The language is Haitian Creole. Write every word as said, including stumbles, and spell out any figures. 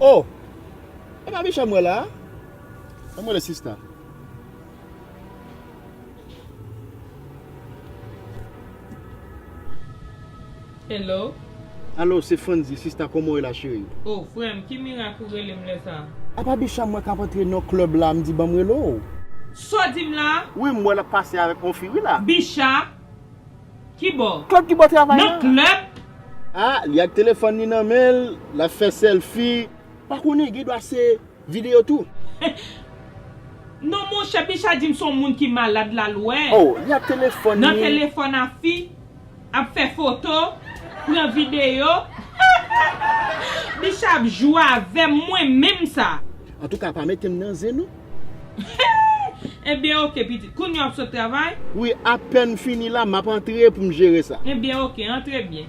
Oh! E pa Bicha m wè la a? Ban m rele sista. Hello? Alo, se Frandy, sista, kòman w ye la, cheri? Oh, frè m, ki mirak ou rele m lè sa a? Apa Bicha m wè k ap antre nan klèb la, m di ban m rele w. Sa w di m la? Wi, m wè l ap pase avèk yon fi, wi, la. Bicha? Ki bò? Klèb ki bò travay la. Nan klèb? Ah, li ak telefòn li nan men l, l ap fè sèlfi. Pa konnen, gen dwa se videyo tou. Non, monchè, Bicha di m se yon moun ki malad la l wè. Oh, li ak telefòn li. Nan telefòn a fi, ap fè foto, pran videyo. Bicha ap jwe avè m, mwen menm sa. Antouka, pa mete m nan zen, non. Ebyen, oke, pitit. Kounye a w ap sot travay? Wi, apèn fini la, m ap antre pou m jere sa. Ebyen, oke, antre byen.